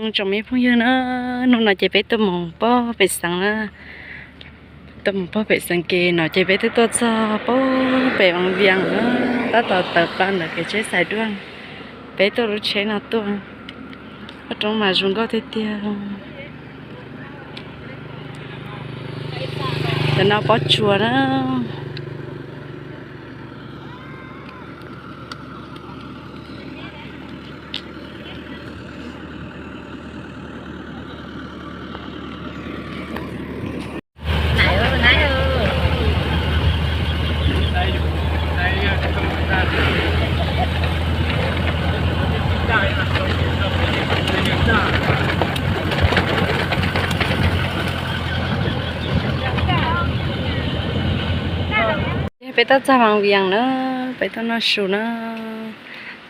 Tsoom me phooj ywg na, hnub no ces peb tuaj mus pog pem xeev na, tuaj mus pog pem xeev ke no ces peb twb tuaj txog pog pem Vaj Viam na, tab tom tawm plaws ntawm kev tsheb xais duaj. Peb tuaj lub tsheb no tuaj, ua roob mas zoo nkauj tiag tiag. Cov no pob tsuas na. Peb tuaj txog Vaj Viam na, peb tuaj noj su na,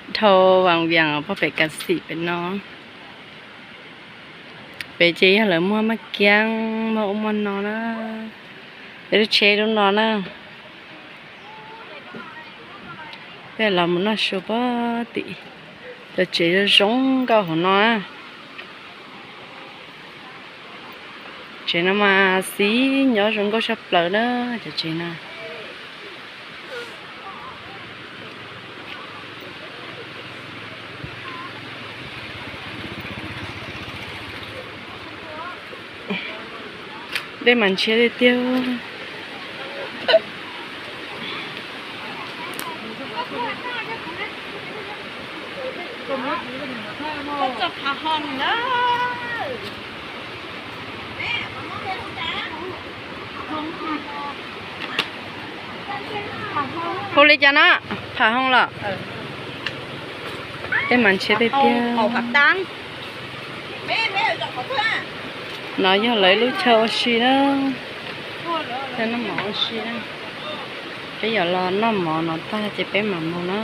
dhau Vaj Viam pog pem Kav Xim pem no. Pem ces yog lawv muag maj kiab, muag ub muag no na. Peb lub tsheb lub no na. Peb los mus noj su pog tim cov tsev zoo zoo nkauj hauv no na. Tsev no mas xib nyob zoo nkauj tshaj plaws na, cov tsev no. Dej mas ntshiab tiag tiag. Hu li cas no? Pham Hoo los? Tej mas ntshiab tiag tiag. No yog lawv ib lub chaw ua si na. Chaw noj mov ua si na. Peb yuav los noj mov no tag ces peb mam mus na.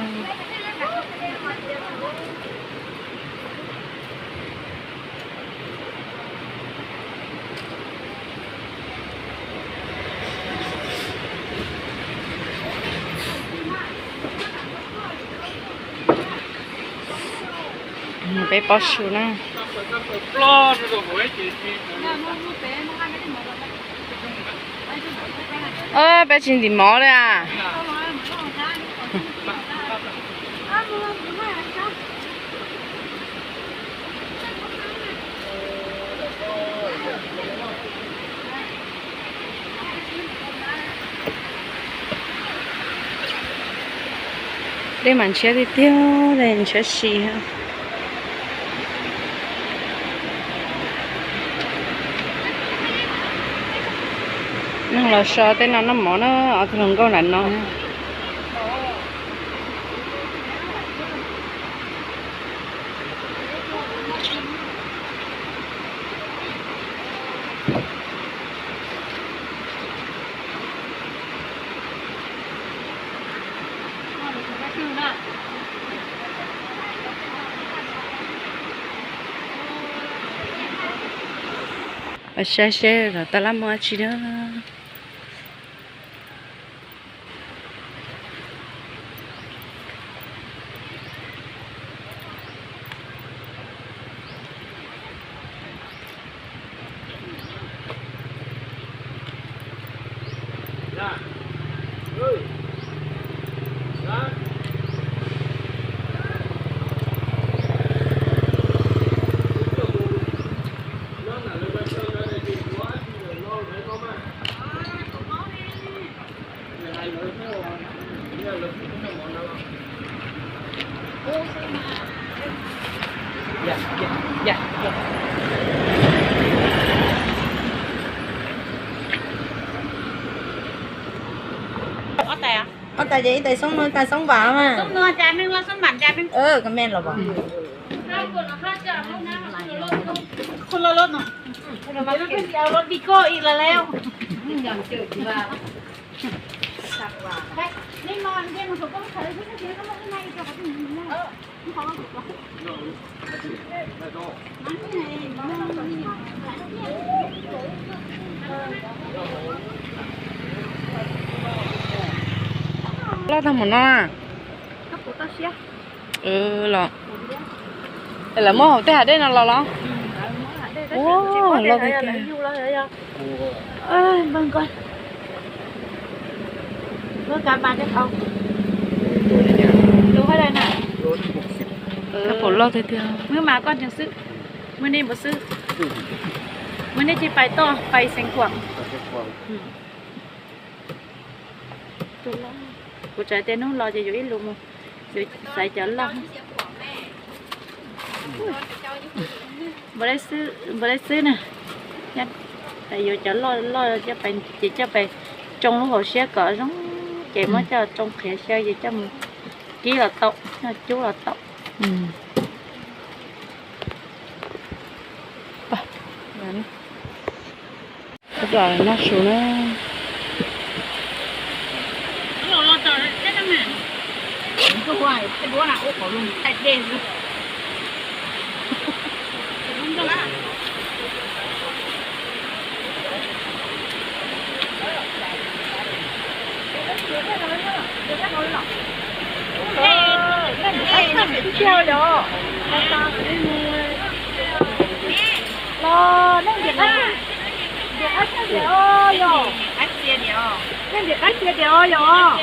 Peb pob su na. Peb tsis ntim mov li a. Dej mas ntshiab tiag tiag, dej ntshiab si. Neeg los so tej no noj mov na, ob tug hluas nkauj nram no. Saib seb lawv tab lab muaj dab tsi na. Ob tais ces ib tais xoob nuav, ib tais xoob vam mas. Koj me los as. Loj tag mus no. Los, lawv muab hauv tej hav dej no los los? Ua, loj tiag tiag. Npawg Nkauj, muab kav mas rau hauv. Tus hab dai na. Kab pom loj tiag tiag. Muab mas koj ntseeg xwb. Muab nej npaum xwb. Muab nej tsis pais toj, pais Xeev Khuam. Kuv tsam tias hnub los ces yuav ib lus mus, yuav xaiv cov loj. Npaum li xwb na, yuav cov loj loj ces coj pais tsoo lub hauv siab kom zoo, ces muab coj tsoo qhiav xyaw ces coj mus kib los tau, coj cub los tau. Noj su na. Los nej ntiam qab, ntiam qab txias diam os yog? Nej ntiam qab txias diam os yog?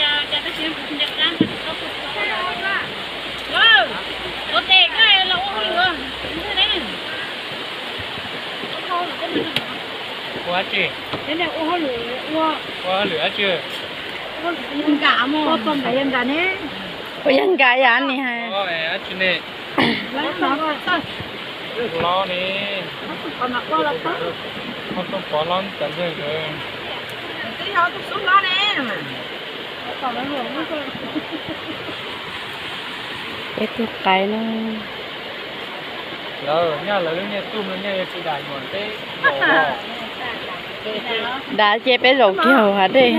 Ua dab tsi? Ua hauj lwm dab tsi? Nkam mog, nkam yog nkam ne. Ua yog nkam yam ni hais. Dab tsi ne? Los ne. Ua tau pov los cov ntawd. Peb tug qaib na. Lawv nyaj lawv lub niag tub no nyaj yuav tsis dam nyuam teb. Dam ces peb zaum kiag hav dej.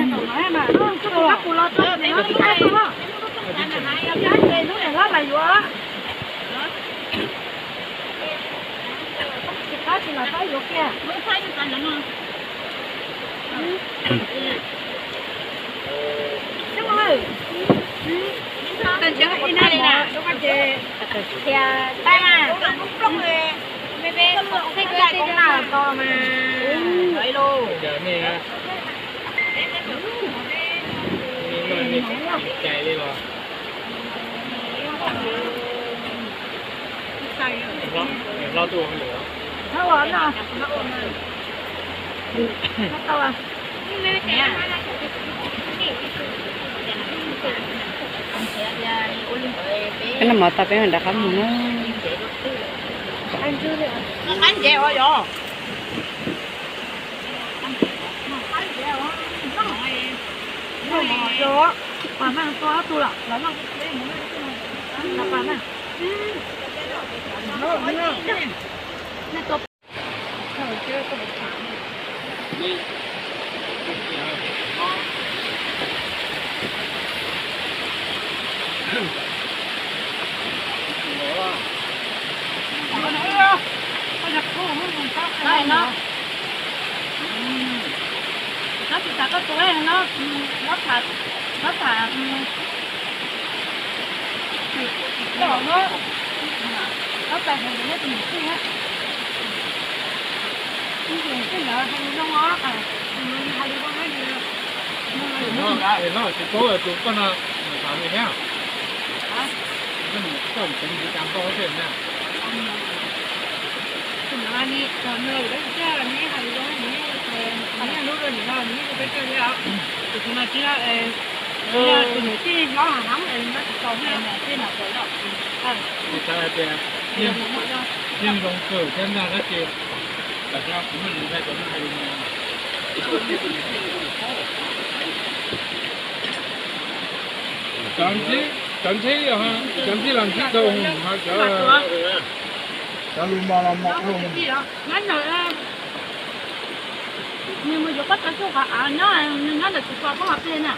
Peb noj mov tas peb mam rov qab mus na. Yeej zoo kawg thiab ntag dab tsi. Cov ntsib los ntsib dhau, ho cov lus mos los mos dhau. Nws mus yuav koj cov xyoob qhov av nyob, nws nyob ntawm tus tso koj ho ple na.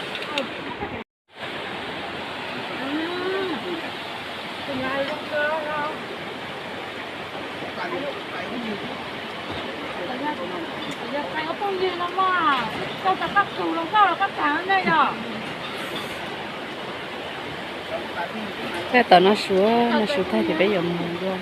Yog phooj ywg no mas, tau tas koj tus los koj los koj tas ne yog. Peb tau noj su, noj su tag ces peb yuav mus dua.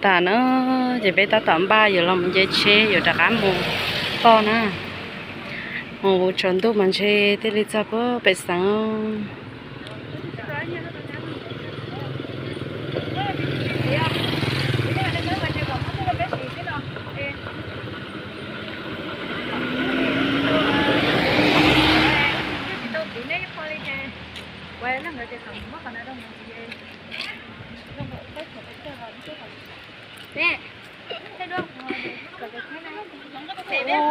Tas na, ces peb tab tom npaj yuav los mus nce tsheb yuav rov qab mus toj na. Mus tsaus ntuj mas ntshe thiaj li txog pem xeev.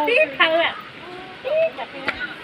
Tib thaw, tib thaw.